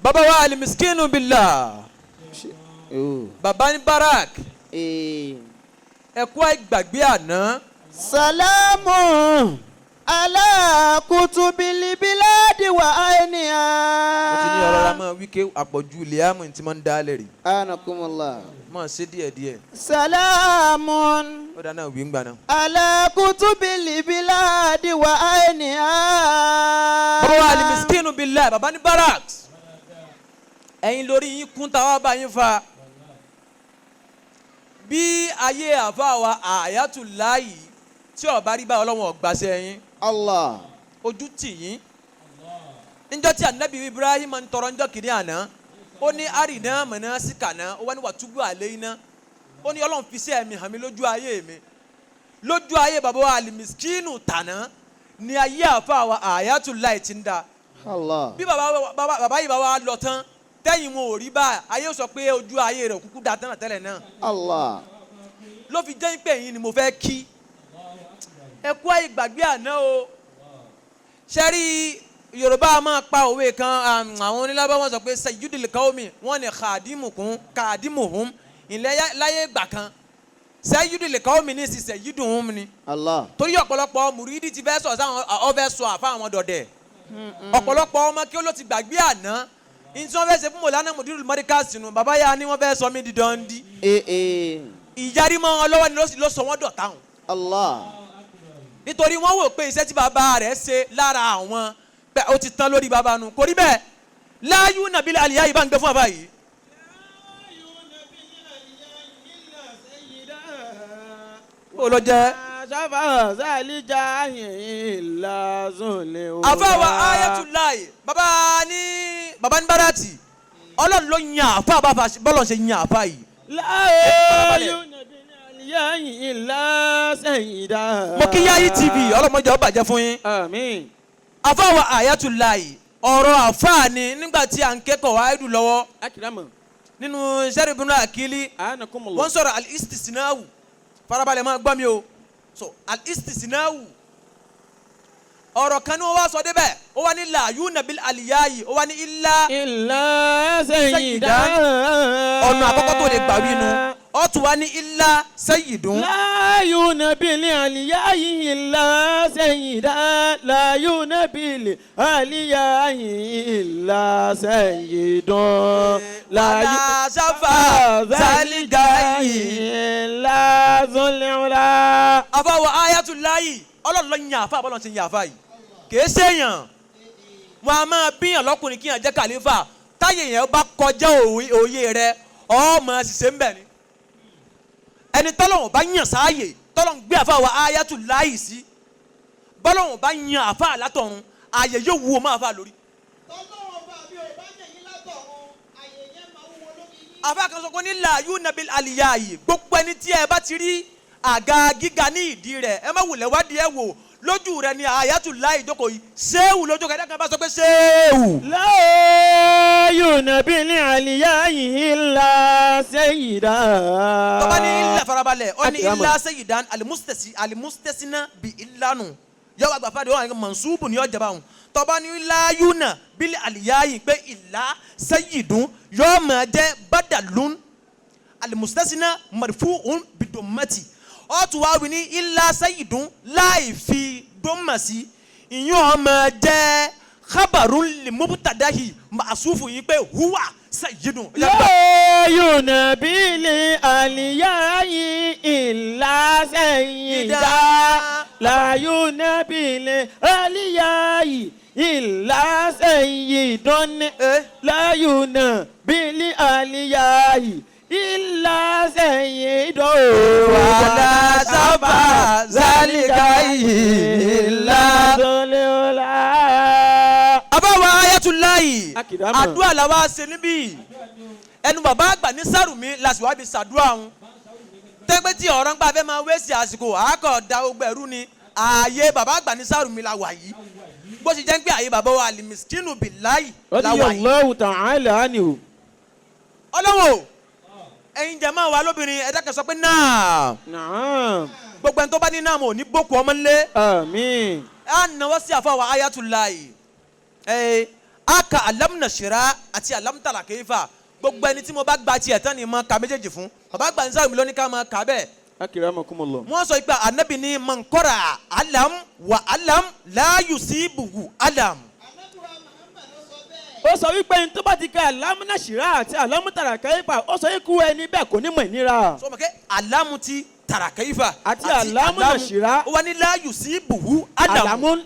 Bàbá wa Alimiskinu Billah, bàbá ní barak, ẹ kú àìgbàgbé àná. Salamu ala kutubil biladi wa ainiha. Mo ti ní ọ̀rọ̀ ra máa wíkẹ́ àpọ̀jù liamu tí máa ń dálẹ̀ rí. Anakumullah. Máa ṣe díẹ̀díẹ̀. Salamun Ó dáná wí ń gbà náà. ala kutubil biladi wa ainiha. Bàbá wa Alimiskinu Billah, bàbá ní barak, ẹ̀yin lórí yín kún táwa bá yín fa bí ayé àfa wa Àyàtúláyì tí ó bá rí bá Ọlọ́wọ́n ọ̀gbàṣẹ́ yín. Allah. Ojú tì yín njọ́ tí anabi Ibrahim ń tọrọ njọ́ kìíní àná, ó ní àrìnà mọ̀nà síkànà, ó wá ní wàtúbù àlẹ́ iná, ó ní Ọlọ́run fi sí ẹ̀mí hàn mí lójú ayé mi, lójú ayé bàbá wa Alimiskinu tàná ní ayé àfa wa Àyàtúláyì ti ń da. Allah. Bí bàbá yìí bá wa lọ tán, tẹ́yìn wọn ò rí bá ayé, sọ pé ojú ayé rẹ̀ kúkú da tán tẹ́lẹ̀ náà. Allah. Ló fi jẹ́ pé ẹ̀yin ni mo fẹ́ kí ẹ kú àìgbàgbé àná o. Ṣẹ́rí Yorùbá máa pa òwe kan, àwọn onílábà wọn sọ pé sayyidul qaumi, wọn ní khadimukum khadimuhum ìlẹ̀ láyé ìgbà kan, sayyidul qaumi ní sísẹ sayyiduhum ni. Allah. Torí ọ̀pọ̀lọpọ̀ mùrídìí ti fẹ́ sọ sáwọn ọfẹ́ sọ àfa àwọn dọ̀dẹ̀, ọ̀pọ̀lọpọ̀ ọmọ kí ó ló ti gbàgbé àná ní tí wọ́n fẹ́ ṣe fún Mọ̀lánà Mudirul Markaz nù. Bàbá yà ni wọ́n fẹ́ sọ mí di dọ́ndí. Ee ee. Ìyarí mọ́ wọn lọ́wọ́ ni ló sọ wọ́n dọ̀tá wọn. Allah. Nítorí wọ́n wò pé iṣẹ́ tí bàbá rẹ̀ ṣe lára àwọn pé ó ti tán lórí bàbá nu, kò rí bẹ́ẹ̀. Láyú nàbílẹ̀ àlìyá yìí bá ń gbé fún bàbá yìí. Ó lọ jẹ́. Ṣáfà sálíjà ìlà zùlẹ̀ òwúrọ̀. Àfàwà Ayatollah, bàbá ní báràtì, Ọlọ́run ló yan àfà bàbá, bọ́lọ̀ ṣe yan àfà yìí. Láyú nàbílẹ̀ àlìyá ìlà sẹ́yìndà. Mo kí Yayi TV, ọlọ́mọdé ó bàjẹ́ fún yín. Àmín. Àfàwà Ayatollah, ọ̀rọ̀ àfà ni nígbà tí à ń kẹ́kọ̀ọ́ àìdù lọ́wọ́ Akirama. nínú sẹ́rìbùnú àkílí. Anakumullah. Wọ́n sọ̀rọ̀ al-istisnawu, farabalẹ̀ máa gbọ́ mi o. So al-istisnawu, ọ̀rọ̀ kan ní wọ́n wá sọ débẹ̀, ó wá ní làyú nàbíl àlìyáyì, ó wá ní ilá ìlà sẹ́yìndà. Ọ̀nà àkọ́kọ́ tó lè gbà wí nu, ó tún wá ní ilá sayyidun. Láyú nàbílẹ̀ àlìyá ìlà sẹ́yìndà. Láyú nàbílẹ̀ àlìyá ìlà sẹ́yìndàn. Láyú wàlá sáfà zálígàyì ìlà zọlẹ́wọ̀lá. Àfàwọ̀ Ayatulayi, Ọlọ́run ló yan àfà, bọ́lá ti yan àfà yìí kìí ṣèyàn. Wọn a máa bíyàn lọ́kùnrin kíyàn jẹ́ kàlífà, táyé yẹn bá kọjá òye rẹ, ọmọ ṣiṣẹ́ ń bẹ̀ ni. Ẹni tọ́lọ́wọ̀n bá yàn sáàyè, tọ́lọ́wọ̀n gbé àfàwọ̀ Ayatulayi sí, bọ́lọ́wọ̀n bá yan àfà látọ̀run, àyè yóò wúwo mọ́ àfà lórí. Tọ́lọ́wọ́n bá bí o bá yàn yín látọ̀run, àyè yẹn máa wúwo lórí yín. Àfà kan sọ pé ní làyú nabil aliyayi, gbogbo ẹni tí ẹ bá ti rí àga gíga ní ìdí rẹ̀, ẹ má wulẹ̀ wádìí ẹ wò lójú rẹ̀ ni Ayatollah ìjókòó yìí, ṣéwù lójú kẹ́kẹ́ kan bá sọ pé ṣéwù. Láyú nàbílẹ̀ àlìyá ìlà sẹ́yìndà. Tọ́ba ní ilà, farabalẹ̀, ọ ní Akirama. ilà sẹ́yìdán alimustesi alimusitesina bi ìlànà yọ̀wọ̀ àgbàfà de wọn mansubu ni ọjà báwọn. Tọ́ba ní láyúnà bílẹ̀ àlìyáyì pé ìlà sẹ́yìdún yóò máa jẹ́ badalun alimusitesina marifuun bidomati, ọ̀tún wá wí ní ilà sẹ́yìdún láì fi dọ́mà sí, ìyún ọmọ jẹ́ khabarun limubtadahi màsúfù yìí pé huwa sẹ́yìdún. Láyú nàbílẹ̀ àlìyá ìlà sẹ́yìndà. Láyú nàbílẹ̀ àlìyá ìlà sẹ́yìndọ́n. Láyú nàbílẹ̀ àlìyá ìlà sẹ́yìndọ́n. Wàlá sábà zálíkà ìlà. Zọlẹ́ọ̀lá. Àbáwá Ayatulayi, Akidama. àdúrà làwa ṣe níbí, ẹnu bàbá àgbà ní sàrùmí làṣìwá fi ṣàdúrà òun tẹ́gbẹ́ tí ọ̀rọ̀ ń gbà fẹ́ máa wéṣì àsìkò àákọ̀ da ogbó ẹ̀rú ni. Ààyè bàbá àgbà ní sàrùmí la wà yìí, bó ṣe jẹ́ pé ààyè bàbá wa Alimiskinu Bilayi la wà yìí. Radiyallahu ta'ala anhu. Ọlọ́wọ́ ẹ̀yin jẹ̀ máa wà lóbìnrin, ẹ̀dá kan sọ pé náà. Naam. Gbogbo ẹni tó bá ní náà mọ̀ ní boko ọmọ ńlẹ̀. Àmín. Á náwó sí àfọwọ́ Ayatulayi ẹ. Aka alámùnàṣírà àti alámùtàlà kéfà. Gbogbo ẹni tí mo bá gba tiẹ̀ tán ni mo ka méjèèjì fún. Bàbá gbà ń sáré mi lóní ká máa kà bẹ́ẹ̀. Akramakumullah. Wọ́n sọ pé anabi ní mankora alam wa alam la yusibuhu alam. Ó sọ wípé ní tó bá ti ka alámúnáṣírà àti alámútàrà kẹ́yìfà, ó sọ ikú ẹni bẹ́ẹ̀ kò ní mọ̀ ìnira. Sọ ma kẹ́ alamu ti tàrà kẹ́yìfà. Àti alámúnáṣírà. Ó wà ní la yusibuhu alam. Alamu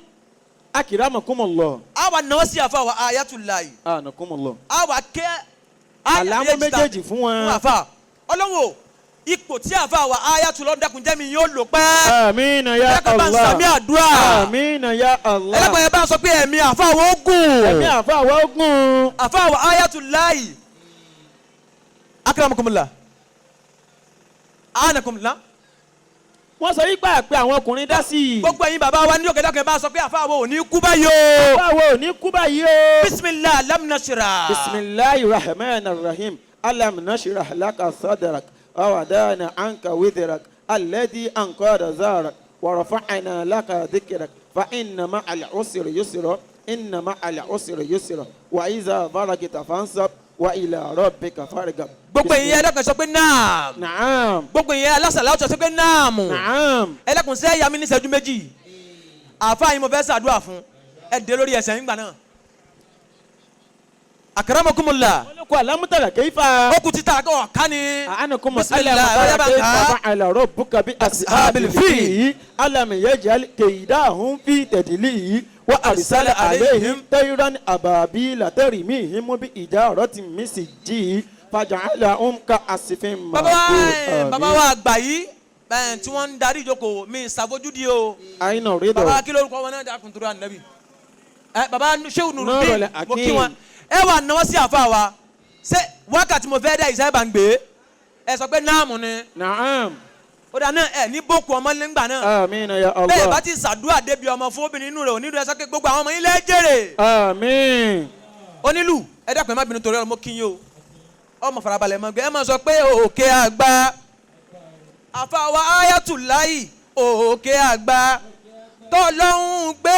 akramakumullah. Àwa náà sí àfa wa ayatulayi. Anakumullah. Àwa kẹ́ Àlámú méjèèjì fún wọn. Fún àfa ọlọ́wọ́ ipò tí àfa wa ayatollah dákun jẹ́ mi yóò lò pẹ́. Amina ya Ẹlẹ́kọ̀ọ́ bá ń sàmì Allah. àdúrà. Amina ya Allah. Ẹlẹ́kọ̀ọ́ yẹn bá ń sọ pé ẹ̀mí àfa wa ó gùn. Ẹ̀mí àfa wa ogun. Àfa wa ayatulayi. Akramakumullah. Anakumullah. Wọ́n sọ wípé àpè àwọn ọkùnrin dá sí i. Gbogbo ẹ̀yin bàbá wa ní òkè dákun ẹ̀ bá sọ pé àfa wa ò ní kú báyìí o. Àfa wa ò ní kú báyìí o. Bisimilah lam nashra. Bisimilahi rahman rahim. Alam nashrah laka sadrak. Wa wadana anka wizrak. Alladhi anqada zarak. Wa rafa'na laka dhikrak. Fa inna ma'al usri yusra. Inna ma'al usri yusra. Wa iza faragta fansab. Wa ila rabbika farghab. Gbogbo ẹ̀yin ẹlẹ́kùn sọ pé naam. Naam. Gbogbo ẹ̀yin alásàlá sọ pé naam. Naam. Ẹlẹ́kùn sẹ́ ya mi ní ìṣẹ́jú méjì. Àáfàá yìí mo fẹ́ ṣàdúrà fún. Ẹ dé lórí ẹsẹ̀ nígbà náà. Akramakumullah. Wọ́n kọ alámútàlá kayfa. Ó kù títà kọ́ ọ̀ká ni. أنكم Bismillah, ألم ọ̀yá bá تر ń kà á. كيف فعل ربك بأصحاب الفيل ألم يجعل كيدهم في تدليل وأرسل عليهم طيرا أبابيل ترميهم بحجارة من سجيل فجعلهم كعصف Bàbá wa مأكول. bàbá wa àgbà yìí bẹ́ẹ̀ tí wọ́n ń darí ìjókòó mi ṣàfojúdi o. أين Bàbá الرضا kí lórúkọ wọn náà dákun tó rà nàbì. Ẹ bàbá Shehu Nurudeen Nurul mo kí Hakim. wọn. Ẹ wà náwó sí àfa wa. Ṣé wákàtí mo fẹ́ dá ìṣẹ́ bá ń gbé? Ẹ sọ pé náàmù ni. نعم Ó dà náà ẹ ní bókù ọmọ nígbà náà. آمين يا Bẹ́ẹ̀ bá الله ti ṣàdúrà débi ọmọ fún obìnrin inú rẹ̀ ò nílò ẹ sọ pé gbogbo àwọn ọmọ yín lẹ́jẹ̀rẹ̀. آمين Onílù ẹ dákun ẹ má bínú torí ọ̀rọ̀ mo kí yín o. Ọmọ farabalẹ̀ mọ́ gbé ẹ má sọ pé òkè àgbà. Àfàwà Ayatulayi òkè àgbà. Tọ́lọ́hún gbé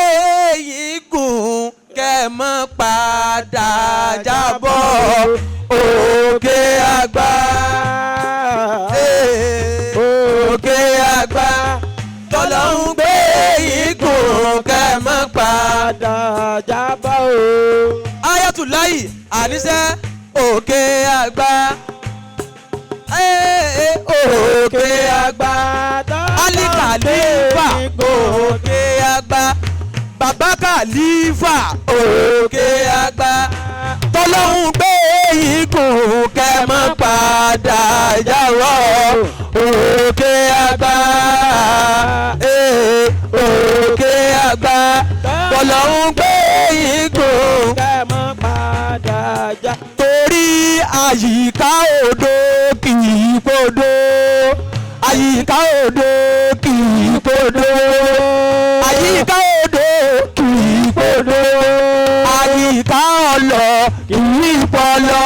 yín gùn kẹ́ ẹ mọ́ padà jábọ̀ òkè àgbà. Òkè àgbà. Tọ́lọ́hún gbé yín gùn kẹ́ ẹ mọ́ padà. Jábọ̀ o. Ayatulayi àníṣe òkè àgbà. Òkè àgbà. Ali Khalifa òkè àgbà. Bàbá Khalifa òkè àgbà. Tọ́lọ́hún gbé igun kẹ́ mọ́ padà jáwọ́ òkè àgbà. Òkè àgbà. Tọ́lọ́hún gbé igun Kẹ́ mọ́ padà já. torí àyíká odò kì í podò àyíká odò kì í podò àyíká odò kì í podò àyíká ọlọ kì í pọlọ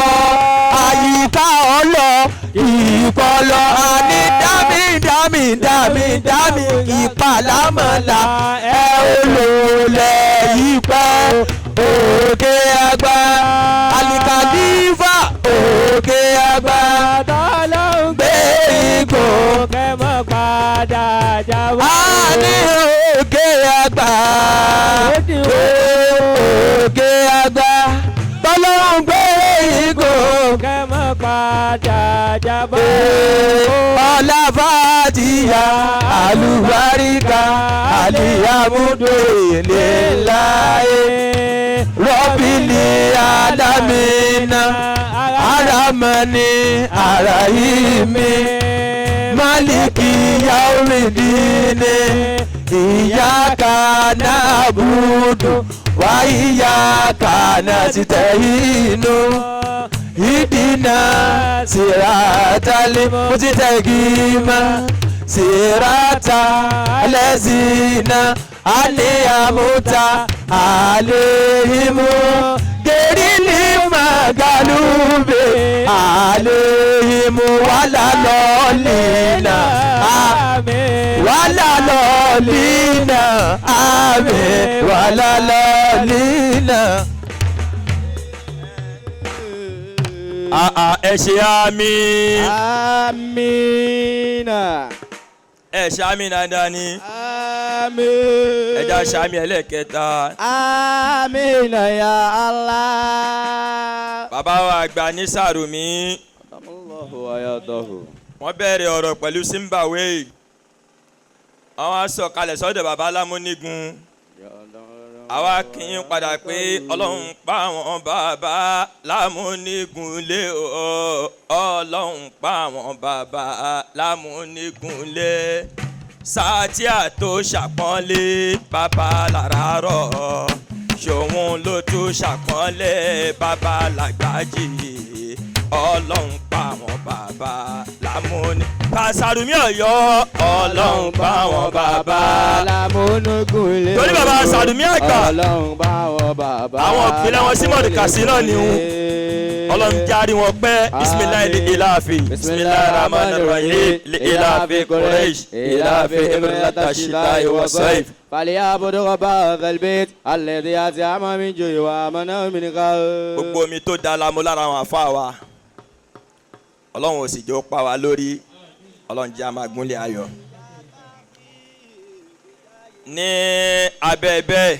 àyíká ọlọ kì í pọlọ àní dámì dámì dámì dámì kì í pàlámọ̀lá ẹ ò lò lẹ́yìn pẹ́ òkè àgbà alikalifa òkè àgbà Tọ́lọ́hún gbé igbó kẹ́ mọ́ padà jábọ̀. a ní òkè àgbà òkè àgbà tọ́lọ́hún gbé igbó Kẹ́ mọ́ padà jábọ̀. ọlá fàtíyà àlùbáríkà àlìyàmúdò ìlélàyé rọ́bìlì àlámìnà aramani arahimi maliki yaumidini iyaka na'budu wa iyaka nasta'inu idina siratali mustaqima sirata alazina aliyamuta alihimu gerili magalube alihimu wala lọlina wala lọlina àmín wala lọlina. Àà, ẹ ṣe àmín. Amina. Ẹ ṣe àmín dáadáa ni. Amin. Ẹ já ṣe àmín ẹlẹ́ẹ̀kẹta. Amina ya Allah. Bàbá wa àgbà ní Sàrùmí, Allahu ayatahu. wọ́n bẹ̀rẹ̀ ọ̀rọ̀ pẹ̀lú Zimbabwe. Àwọn á sọ̀kalẹ̀ sọ́dọ̀ bàbá Lámúnígun. Àwa kì í padà pé Ọlọ́run pa àwọn bàbá Lámúnígun lé o. Ọlọ́run pa àwọn bàbá Lámúnígun lé. Sátíà tó ṣàpọ́nlé bàbá làràárọ̀, ṣòun ló tún ṣàpọ́nlé bàbá làgbájì. Ọlọ́run pa àwọn bàbá Lámúní. Pàṣàrùmí Ọ̀yọ́, Ọlọ́run pa àwọn bàbá Lámúnúgùn lé. Torí bàbá Sàrùmí àgbà. Ọlọ́run bá wọn bàbá. Àwọn ìpìlẹ̀ wọn sí Mọ̀dìkàsí náà ni hun. Ọlọ́run járe wọn pẹ́. Bisimilayi li ilafi, bisimilayi rahman rahim, li ilafi Quraysh, ilafi imrata shita'i wa sayf. فليعبدوا رب هذا البيت الذي أطعمهم من جوع وآمنهم من خوف. Gbogbo omi tó da la mú lára àwọn àfa wa, Ọlọ́run ò sì jẹ́ ó pa wá lórí. Ọlọ́run jẹ́ a máa gúnlẹ̀ ayọ̀ ní abẹ́ bẹ́ẹ̀.